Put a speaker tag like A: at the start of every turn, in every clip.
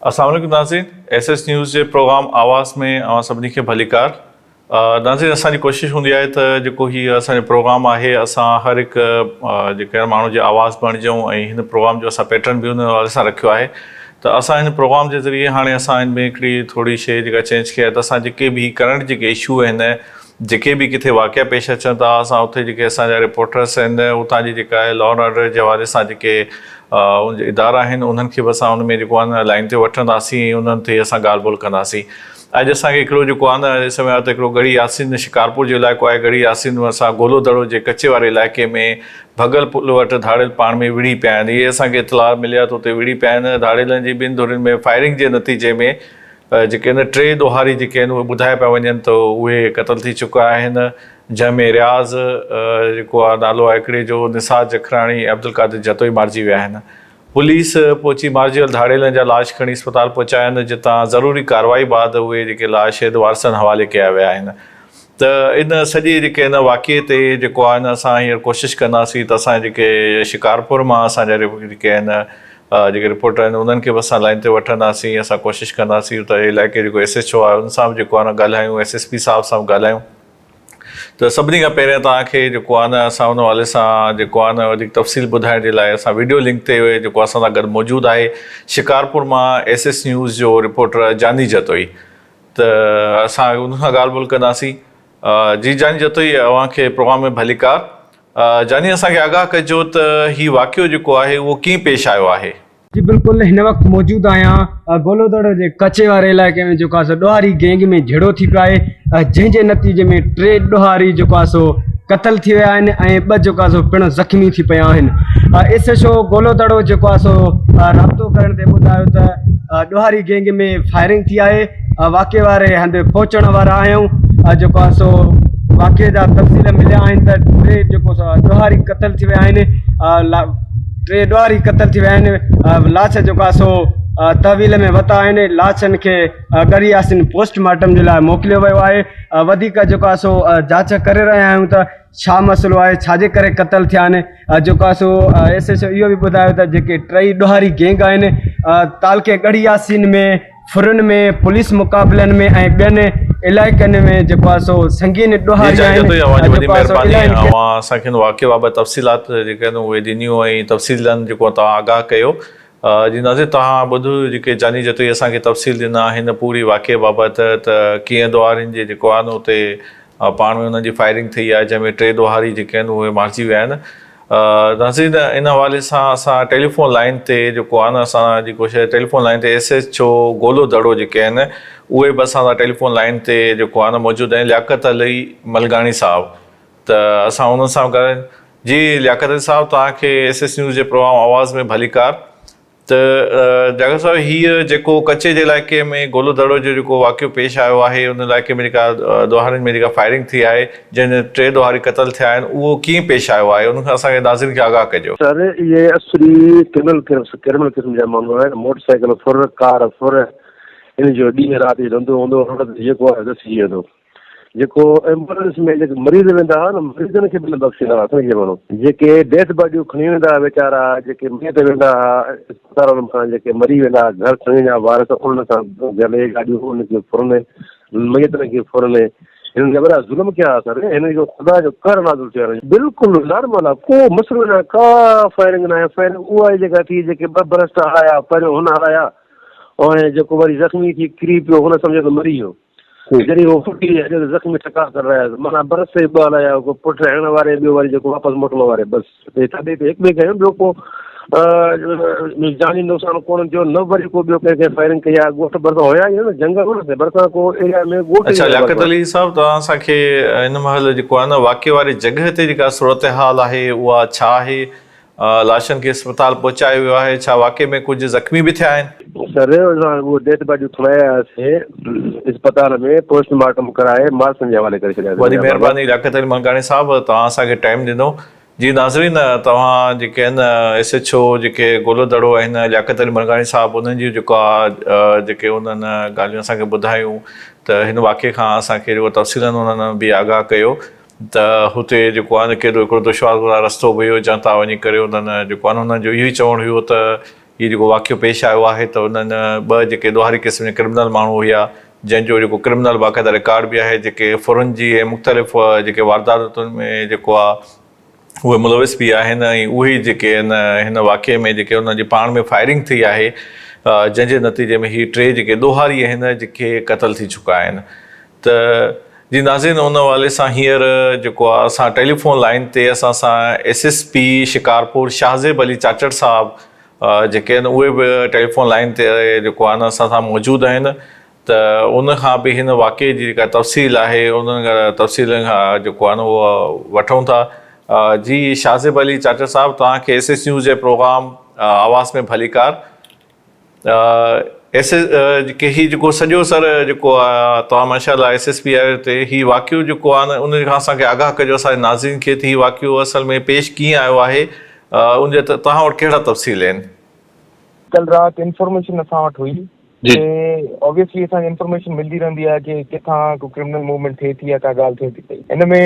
A: السلام عليڪم ناظرين ايس ايس نيوز جي پروگرام آواز ۾ اوهان سڀني کي ڀليڪار ناظرين اسان جي ڪوشش هوندي آهي ته جيڪو هي اسان جو پروگرام آهي اسان هر هڪ جيڪي ماڻهو جي آواز بڻجون ۽ هن پروگرام جو اسان پيٽرن به ان حوالي سان رکيو آهي ته اسان هن پروگرام جي ذريعي هاڻي اسان هن ۾ هڪڙي ٿوري شيء جيڪا چينج ڪئي آهي ته اسان جيڪي به ڪرنٽ جيڪي اشو آهن جيڪي به ڪٿي واقعا پيش اچن ٿا اسان اتي جيڪي اسان جا رپورٽرس آهن اتان جي جيڪا آهي لا اينڊ آرڊر جي حوالي سان جيڪي ان جا ادارا آهن انهن کي به اسان ان ۾ جيڪو آهي نه لائين تي وٺنداسين ۽ انهن تي اسان ڳالهه ٻولهه ڪنداسين اڄ اسان کي هڪڙو جيڪو آهي نه ڏس ۾ آيو ته هڪڙو ڳڙهي ياسين شڪارپور جو علائقو آهي ڳڙهي ياسين اسان گولو دڙو جي ڪچي واري علائقي ۾ ڀڳل پل وٽ ڌاڙيل پاڻ ۾ وڙهي پيا آهن اهي اسان کي اطلاع مليا ته اتي وڙهي پيا آهن ڌاڙيلن جي ٻن ڌرين ۾ فائرنگ جي نتيجي ۾ جيڪي آهن ٽي ڏوهاري جيڪي آهن اهي ٻڌايا پيا وڃن ته اهي قتل ٿي چڪا آهن جنهن ۾ رياض جيڪو آهي نالو آهي هڪڙي جو نثار جکراڻي ۽ عبدالقادر جتوئي مارجي ويا آهن پوليس پهچي مارجي ويل ڌاڙيلن جا لاش کڻي اسپتال پهچايا آهن جتان ضروري ڪارروائي بعد اهي جيڪي لاش وارثن حوالي ڪيا ويا آهن ته ان سڄي جيڪي ان واقعي تي جيڪو آهي نه اسان هينئر ڪوشش ڪنداسين ته اسان جيڪي شڪارپور مان اسان جا جيڪي آهن جيڪي رپورٽر آهن انهن کي به اسان لائين تي وٺنداسين اسان ڪوشش ڪنداسين اتان جي علائقي جيڪو ايس ايڇ او آهي ان سان به جيڪو آهي نه ڳالهايون ايس ايس پي صاحب سان به ڳالهايون ته سڀني کان پهريان توهان کي جيڪو آهي نه اسان ان حوالي سان جيڪو آهي نه وڌيڪ تفصيل ٻڌائڻ جي لاء اسان ويڊيو لنڪ تي جيڪو اسان سان گڏ موجود آهي شڪارپور مان ايس ايس نيوز جو رپورٽر جاني جتوئي ته اسان ان سان ڳالهه ٻولهه ڪنداسين جي جاني جتوئي اوهان کي پروگرام ۾ ڀليڪار جاني اسان کي آگاهه ڪجو ته هي واقعو جيڪو آهي اهو ڪيئن پيش آيو آهي؟
B: جي بلڪل هن وقت موجود آهيان گولودڙو جي ڪچي واري علائقي ۾ جيڪو آهي سو ڏوهاري گينگ ۾ جهيڙو ٿي پيو آهي جنهن جي نتيجي ۾ ٽي ڏوهاري جيڪو آهي سو قتل ٿي ويا آهن ۽ ٻه جيڪو آهي سو پڻ زخمي ٿي پيا آهن ايس ايڇ او گولودڙو جيڪو آهي سو رابطو ڪرڻ تي ٻڌايو ته ڏوهاري گينگ ۾ فائرنگ ٿي آهي واقعي واري هنڌ پهچڻ وارا آهيون جيڪو آهي سو واقعي جا تفصيل مليا آهن ته ٽي جيڪو سو ڏوهاري قتل ٿي ويا آهن ٽي ڏوهاري قتل ٿي ويا آهن لاش جيڪو آهي سو تحويل ۾ ورتا آهن لاشن کي ڳڙهي ياسين پوسٽ مارٽم جي لاء موڪليو ويو آهي وڌيڪ جيڪو آهي سو جاچ ڪري رهيا آهيون ته ڇا مسئلو آهي ڇا جي ڪري قتل ٿيا آهن جيڪو آهي سو ايس ايڇ او اهو به ٻڌايو ته جيڪي ٽئي ڏوهاري گينگ آهن تعلقي ڳڙهي ياسين ۾ ڦرن ۾ پوليس مقابلن ۾ ۽ ٻين علائقن ۾ جيڪو آهي سو سنگين
A: جي
B: ڏوهاري
A: جان
B: آهن
A: جتوئي اوهان جي وڏي
B: جيڪو آهي سو
A: مهرباني
B: علائقن کي
A: اوهان اسان کي هن واقعي بابت تفصيلات جيڪي آهن اهي ڏنيون ۽ تفصيلن جيڪو توهان آگاهه ڪيو جي ناظرين توهان ٻڌو جيڪي جاني جتوئي اسان کي تفصيل ڏنا هن پوري واقعي بابت ته ڪيئن ڏوهارين جي جيڪو آهي نه اتي پاڻ ۾ انهن جي فائرنگ ٿي آهي جنهن ۾ ٽي ڏوهاري جيڪي آهن اهي مارجي ويا آهن ناظرين ان حوالي سان اسان ٽيليفون لائين تي جيڪو آهي نه اسان جي ڪوشش ٽيليفون لائين تي ايس ايڇ او گولو دڙو جيڪي آهن اهي به اسان سان ٽيليفون لائين تي جيڪو آهي نه موجود آهن لياقت علي ملغاڻي صاحب ته اسان انهن سان ڳالهائين جي لياقت علي صاحب توهان کي ايس ايس نيوز جي پروگرام آواز ۾ ڀليڪار ته ڊاڪٽر صاحب هيء جيڪو ڪچي جي علائقي ۾ گولو دڙو جو جيڪو واقعو پيش آيو آهي ان علائقي ۾ جيڪا ڏوهارين ۾ جيڪا فائرنگ ٿي آهي جنهن ۾ ٽي ڏوهاري قتل ٿيا آهن اهو ڪيئن پيش آيو آهي ان کان اسان کي ناظرين کي آگاهه ڪجو.
C: سر اهي اصلي ڪرمنل ڪرمنل قسم جا ماڻهو آهن موٽر سائيڪل ڦر ڪار ڦر ان جو ڏينهن رات جو ڌنڌو هوندو روڊ تي جيڪو آهي دسجي ويندو. جيڪو ايمبولينس ۾ جيڪي مريض ويندا ها نه مريضن کي به نه بخشيندا ها سمجهي ماڻهو جيڪي ڊيٿ باڊيون کڻي ويندا ها ويچارا جيڪي ميت ويندا ها اسپتالن کان جيڪي مري ويندا ها گهر کڻي ويندا وارث انهن سان جلي گاڏيون انهن کي ڦرن ميتن کي ڦرن هنن جا وڏا ظلم ڪيا ها سر هنن جو خدا جو قهر نازل ٿيو آهي بلڪل نارمل آهي ڪو مسئلو نه ڪا فائرنگ نه آهي فائرنگ اها ئي جيڪا ٿي جيڪي ٻه برسٽ هلايا پهريون هن هلايا ۽ جيڪو وري زخمي ٿي ڪري پيو هن سمجهيو ته مري ويو جڏهن هو ڦٽي ويا ڄڻ زخمي ٺڪاء ڪري رهيا هئا. معنيٰ برس تي ٻه هلايا هڪ پٺ هڻڻ واري ٻيو وري جيڪو واپس موٽڻ واري بس تي ٿاٻي تي هڪ ٻئي کي هنيو ٻيو ڪو جاني نقصان ڪونه ٿيو نه وري ڪو ٻيو ڪنهن کي فائرنگ ڪئي آهي ڳوٺ ڀرسان هيا ئي نه جنگل هو نه ڀرسان ڪو ايريا ۾ ڳوٺ
A: اڇا لياقت علي صاحب توهان اسان کي هن مهل جيڪو آهي نه واقعي واري جڳهه تي جيڪا صورتحال آهي اها ڇا آهي لاشن کي اسپتال پهچايو ويو آهي، ڇا واقعي ۾ ڪجهه زخمي به ٿيا آهن؟
C: سر اسان اهي ڊيڊ باڊيون کڻائي آياسين اسپتال ۾ پوسٽ مارٽم ڪرائي مارسن جي حوالي ڪري ڇڏياسين
A: وڏي مهرباني لياقت علي ملڪاڻي صاحب توهان اسان کي ٽائيم ڏنو جي ناظرين توهان جيڪي آهن ايس ايڇ او جيڪي گولو دڙو آهن لياقت علي ملڪاڻي صاحب انهن جون جيڪو آهي جيڪي انهن ڳالهيون اسان کي ٻڌايون ته هن واقعي کان اسان کي جيڪو تفصيلن انهن به آگاهه ڪيو ته هتي جيڪو آهي نه ڪيڏو هڪڙو دشوار گذار رستو به هيو جنهن تان وڃي ڪري انهن جيڪو آهي نه انهن جو اهو ئي چوڻ هيو ته هي جيڪو واقعو پيش آيو آهي ته انهن ٻه جيڪي ڏوهاري قسم جا ڪرمنل ماڻهو هيا جنهن جو جيڪو ڪرمنل باقاعده رڪارڊ به آهي جيڪي ڦرن جي ۽ مختلف جيڪي وارداتن ۾ جيڪو آ اهي ملوث به آهن ۽ اهي جيڪي آهن هن واقعي ۾ جيڪي انهن جي پاڻ ۾ فائرنگ ٿي آهي جنهن جي نتيجي ۾ هي ٽي جيڪي ڏوهاري آهن جيڪي قتل ٿي چڪا آهن ته جي ناظرين ان حوالي سان هينئر جيڪو آ اسان ٽيليفون لائين تي اسان سان S S P Shikarpur Shahzeb Ali Chachar صاحب جيڪي آهن اهي به ٽيليفون لائين تي جيڪو آهي نه اسان سان موجود آهن ته ان کان به هن واقعي جي جيڪا تفصيل آهي ان تفصيل کان جيڪو آهي نه اهو وٺون ٿا جي شاهزيب علي چاچڙ صاحب توهان کي ايس ايس نيوز جي پروگرام آواز ۾ ڀليڪار ايس ايس جيڪي هي جيڪو سڄو سر جيڪو آ توهان ماشاء الله ايس ايس پي آهيو تي هي واقعو جيڪو آ نه ان کان اسان کي آگاهه ڪجو اسان جي ناظرين کي ته هي واقعو اصل ۾ پيش ڪيئن آيو آهي ان جا توهان وٽ ڪهڙا تفصيل آهن.
D: ڪل رات انفارميشن اسان وٽ هئي ڪي اوبويسلي اسان کي انفارميشن ملدي رهندي آهي ڪي ڪٿان ڪو ڪرمنل موومينٽ ٿئي ٿي يا ڪا ڳالهه ٿئي ٿي پئي ان ۾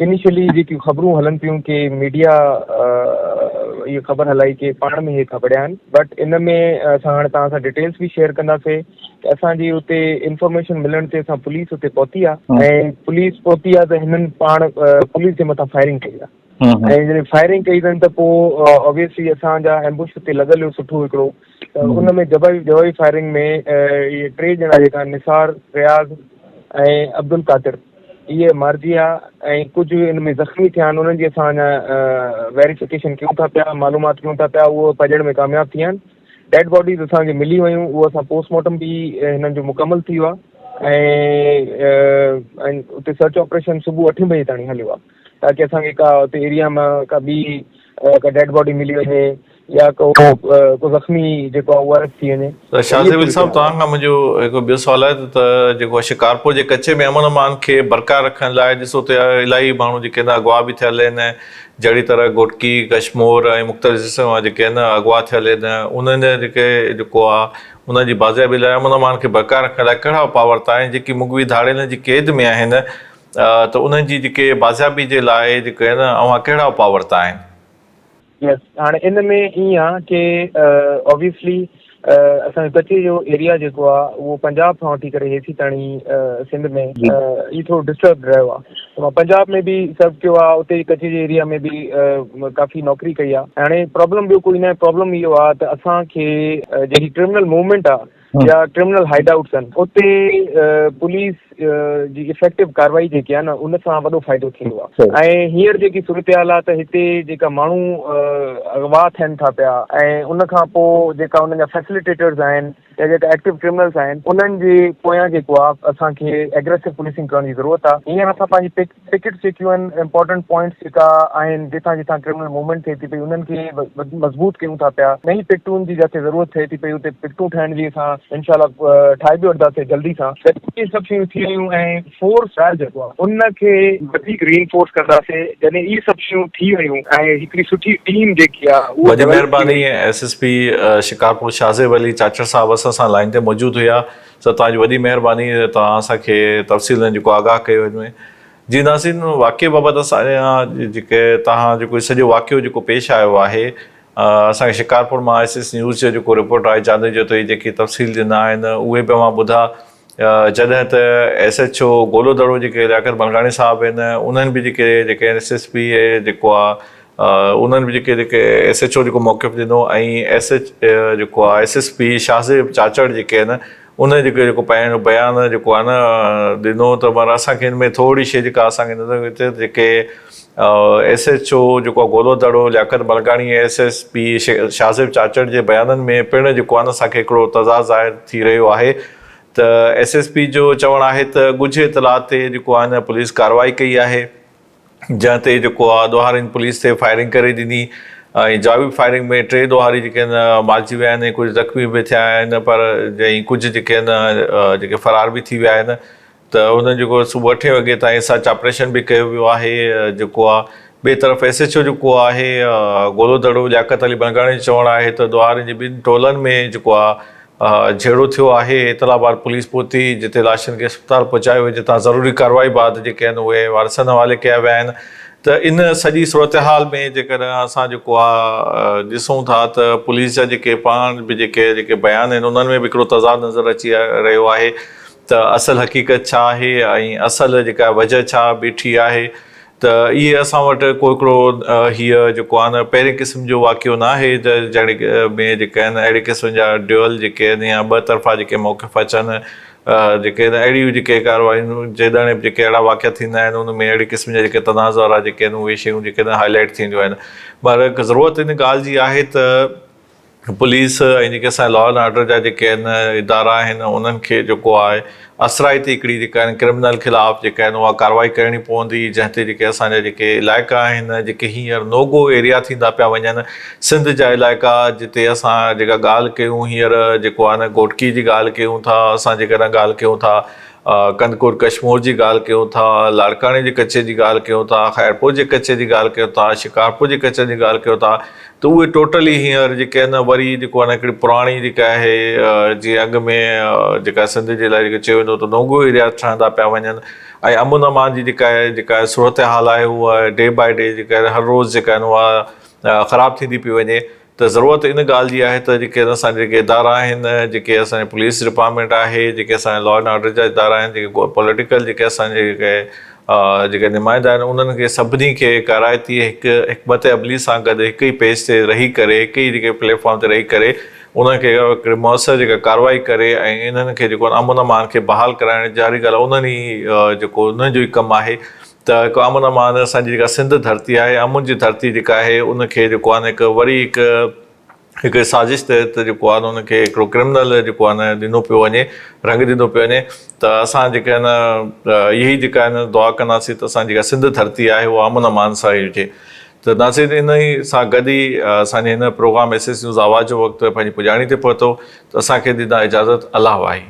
D: انيشلي جيڪي خبرون هلن پيون ڪي ميڊيا اهي خبر هلائي ڪي پاڻ ۾ هي کپڙيا آهن بٽ ان ۾ اسان هاڻي توهان سان ڊيٽيلس به شيئر ڪنداسي ته اسان جي اتي انفارميشن ملڻ تي اسان پوليس اتي پهتي آهي ۽ پوليس پهتي آهي ته هنن پاڻ پوليس جي مٿان فائرنگ ڪئي آهي ۽ جڏهن فائرنگ ڪئي اٿن ته پوء اوبويسلي اسان جا ايمبوش اتي لڳل هيو سٺو هڪڙو ته ان ۾ جوابي جوابي فائرنگ ۾ اهي ٽي ڄڻا جيڪا نثار رياض ۽ عبدالقادر اهي مارجي ويا ۽ ڪجهه ان ۾ زخمي ٿيا آهن انهن جي اسان اڃا ويريفڪيشن ڪيون ٿا پيا معلومات ڪيون ٿا پيا اهو پڄڻ ۾ ڪامياب ٿي ويا آهن ڊيڊ باڊيز اسان کي ملي ويون اهو اسان پوسٽ مارٽم به هنن جو مڪمل ٿي ويو آهي ۽ اتي سرچ آپريشن صبح اٺين بجي تاڻي هليو آهي تاڪي اسان کي ڪا اتي ايريا مان ڪا ٻي ڪا ڊيڊ باڊي ملي وڃي يا ڪو ڪو زخمي جيڪو آهي اهو اريسٽ ٿي وڃي
A: ته شاهزيب علي صاحب توهان کان منهنجو هڪ ٻيو سوال آهي ته جيڪو شڪارپور جي ڪچي ۾ امن امان کي برقرار رکڻ لاء ڏسو ته الاهي ماڻهو جيڪي آهن اغوا به ٿيل آهن جهڙي طرح گهوٽڪي ڪشمور ۽ مختلف حصن مان جيڪي آهن اغوا ٿيل آهن انهن جا جيڪي جيڪو آهي انهن جي بازيابي لاء امن امان کي برقرار رکڻ لاء ڪهڙا اپاء ورتا آهن جيڪي مغوي ڌاڙيلن جي قيد ۾ آهن ته انهن جي جيڪي بازيابي جي لاء جيڪي آهن اوهان ڪهڙا اپاء ورتا آهن؟
D: يس هاڻي ان ۾ ائين آ ڪي اوبويسلي اسان جو ڪچي جو ايريا جيڪو آ اهو پنجاب کان وٺي ڪري هيسي تاڻي سنڌ ۾ هي ٿورو ڊسٽرب رهيو آ ته مان پنجاب ۾ به سرو ڪيو آ اتي ڪچي جي ايريا ۾ به ڪافي نوڪري ڪئي آ هاڻي پرابلم ٻيو ڪوئي نه پرابلم اهو آ ته اسان کي جيڪي ڪرمنل موومينٽ آ يا ڪرمنل هائيڊ آئوٽس آهن اتي پوليس جي افيڪٽو ڪارروائي جيڪي آهي نه ان سان وڏو فائدو ٿيندو آهي ۽ هينئر جيڪي صورتحال آهي ته هتي جيڪا ماڻهو اغوا ٿين ٿا پيا ۽ ان کان پوء جيڪا انهن جا فيسليٽيٽرز آهن يا جيڪا ايڪٽو ڪرمنلز آهن انهن جي پويان جيڪو آهي اسان کي ايگريسو پوليسنگ ڪرڻ جي ضرورت آهي هينئر اسان پنهنجي پڪ پڪيٽس جيڪيون آهن امپورٽنٽ پوائنٽس جيڪا آهن جتان جتان ڪرمنل موومينٽ ٿئي ٿي پئي انهن کي مضبوط ڪيون ٿا پيا نئين پڪٽون جي جتي ضرورت ٿئي ٿي پئي اتي پڪٽون ٺاهڻ جي اسان انشاء الله ٺاهي به وٺنداسين جلدي سان ته اهي سڀ شيون ٿي ويون ۽ فورس ٽرائل جيڪو آهي ان کي وڌيڪ ري انفورس ڪنداسين جڏهن اهي سڀ شيون ٿي ويون ۽ هڪڙي سٺي ٽيم جيڪي آهي اها
A: وڏي مهرباني S S P Shikarpur Shahzeb Ali Chachar صاحب اسان سان لائين تي موجود هيا سر توهان جي وڏي مهرباني توهان اسان کي تفصيل جيڪو آگاهه ڪيو هن ۾ جي ناظرين واقعي بابت اسان جيڪي توهان جيڪو سڄو واقعو جيڪو پيش آيو آهي اسان کي شڪارپور مان ايس ايس نيوز جو جيڪو رپورٽر آهي چاندني جتوئي جيڪي تفصيل ڏنا آهن اهي به اوهان ٻڌا جڏهن ته ايس ايڇ او گولو دڙو جيڪي لياقت بلغاڻي صاحب آهن انهن به جيڪي جيڪي ايس ايس پي جيڪو آهي انهن به جيڪي جيڪي ايس ايڇ او جيڪو موقف ڏنو ۽ ايس ايڇ جيڪو آهي S S P Shahzeb Chachar جيڪي آهن ان جيڪو جيڪو پنهنجو بيان جيڪو آهي نه ڏنو ته پر اسان کي ان ۾ ٿوري شي جيڪا اسان کي نظر اچي جيڪي ايس ايڇ او جيڪو آهي Golo Daro Liaquat Malkani S S P Shahzeb Chachar جي بيانن ۾ پڻ جيڪو آهي نه اسان کي هڪڙو تضاد ظاهر ٿي رهيو آهي ته ايس ايس پي جو چوڻ آهي ته ڳجهي اطلاع تي جيڪو آهي نه پوليس ڪارروائي ڪئي آهي جنهن تي جيڪو آ ڏوهارين پوليس تي فائرنگ ڪري ڏني ۽ جوابي فائرنگ ۾ ٽي ڏوهاري جيڪي آهن مارجي ويا آهن ۽ ڪجهه زخمي به ٿيا آهن پر جنهن ڪجهه جيڪي آهن جيڪي فرار به ٿي ويا آهن ته انهن جيڪو صبح اٺين وڳي تائين سرچ آپريشن به ڪيو ويو آهي جيڪو آ ٻئي طرف ايس ايڇ او جيڪو آهي گولو دڙو لياقت علي بنگاڻي جو چوڻ آهي ته ڏوهارين جي ٻن ٽولن ۾ جيڪو آ جهيڙو ٿيو آهي، اطلاع بعد پوليس پهتي، جتي لاشن کي اسپتال پهچايو ويو، جتان ضروري ڪارروائي بعد جيڪي آهن اهي وارثن حوالي ڪيا ويا آهن، ته ان سڄي صورتحال ۾ جيڪڏهن اسان جيڪو آ ڏسون ٿا ته پوليس جا جيڪي پاڻ به جيڪي جيڪي بيان آهن انهن ۾ به هڪڙو تضاد نظر اچي رهيو آهي ته اصل حقيقت ڇا آهي ۽ اصل جيڪا وجه ڇا بيٺي آهي ته اهي اسان وٽ ڪو هڪڙو هيء جيڪو آهي نه پهرين قسم جو واقعو نه آهي ته جهڙي ۾ جيڪي آهن اهڙي قسم جا ڊيول جيڪي آهن يا ٻه طرفا جيڪي موقف اچن جيڪي آهن اهڙيون جيڪي ڪارروايون جيڏاڻي به جيڪي اهڙا واقعا ٿيندا آهن ان ۾ اهڙي قسم جا جيڪي تنازع وارا جيڪي آهن اهي شيون جيڪي آهن هائي لائيٽ ٿينديون آهن پر ضرورت ان ڳالهه جي آهي ته پوليس ۽ جيڪي اسان جا لا اينڊ آرڊر جا جيڪي آهن ادارا آهن انهن کي جيڪو آهي اثرائتي هڪڙي جيڪا آهن ڪرمنل خلاف جيڪا آهن اها ڪارروائي ڪرڻي پوندي جنهن تي جيڪي اسان جا جيڪي علائقا آهن جيڪي هينئر نو گو ايريا ٿيندا پيا وڃن سنڌ جا علائقا جتي اسان جيڪا ڳالهه ڪيون هينئر جيڪو آهي نه گهوٽڪي جي ڳالهه ڪيون ٿا اسان جيڪڏهن ڳالهه ڪيون ٿا ڪنڌڪوٽ ڪشمور جي ڳالهه ڪيون ٿا لاڙڪاڻي جي ڪچي جي ڳالهه ڪيون ٿا خيرپور جي ڪچي جي ڳالهه ڪيون ٿا شڪارپور جي ڪچن جي ڳالهه ڪيون ٿا ته اهي ٽوٽلي هينئر جيڪي آهن وري جيڪو آهي نه هڪڙي پراڻي جيڪا آهي جيئن اڳ ۾ جيڪا سنڌ جي لاء جيڪو چيو ويندو هو ته نو گو ايريا ٺهندا پيا وڃن ۽ امن امان جي جيڪا آهي جيڪا صورتحال آهي اها ڊي باء ڊي جيڪا آهي هر روز جيڪا آهن اها خراب ٿيندي پئي وڃي ته ضرورت ان ڳالهه جي آهي ته جيڪي اسان جا جيڪي ادارا آهن جيڪي اسان جي پوليس ڊپارٽمينٽ آهي جيڪي اسان جا لا اينڊ آرڊر جا ادارا آهن جيڪي پوليٽيڪل جيڪي اسان جي جيڪي جيڪي نمائندا آهن انهن کي سڀني کي ڪارائتي هڪ حڪمت عملي سان گڏ هڪ ئي پيج تي رهي ڪري هڪ ئي جيڪي پليٽ فارم تي رهي ڪري انهن کي هڪڙي موثر جيڪا ڪارروائي ڪري ۽ انهن کي جيڪو امن امان کي بحال ڪرائڻ جاري ڳالهه انهن ئي جيڪو انهن جو ئي ڪم آهي ته هڪ امن امان اسان جي جيڪا سنڌ ڌرتي آهي امن جي ڌرتي جيڪا آهي ان کي جيڪو آهي هڪ وري هڪ هڪ سازش تحت جيڪو آهي ان کي هڪڙو ڪرمنل جيڪو آهي نه ڏنو پيو وڃي رنگ ڏنو پيو وڃي ته اسان جيڪا آهن اهي ئي جيڪا آهن دعا ڪنداسين ته اسان جيڪا سنڌ ڌرتي آهي اها امن امان سان ئي هجي ته ناظرين ان ئي سان گڏ ئي اسان جي هن پروگرام ايس ايس نيوز آواز جو وقت پنهنجي پڄاڻي تي پهتو ته اسان کي ڏيندا اجازت الله واهي.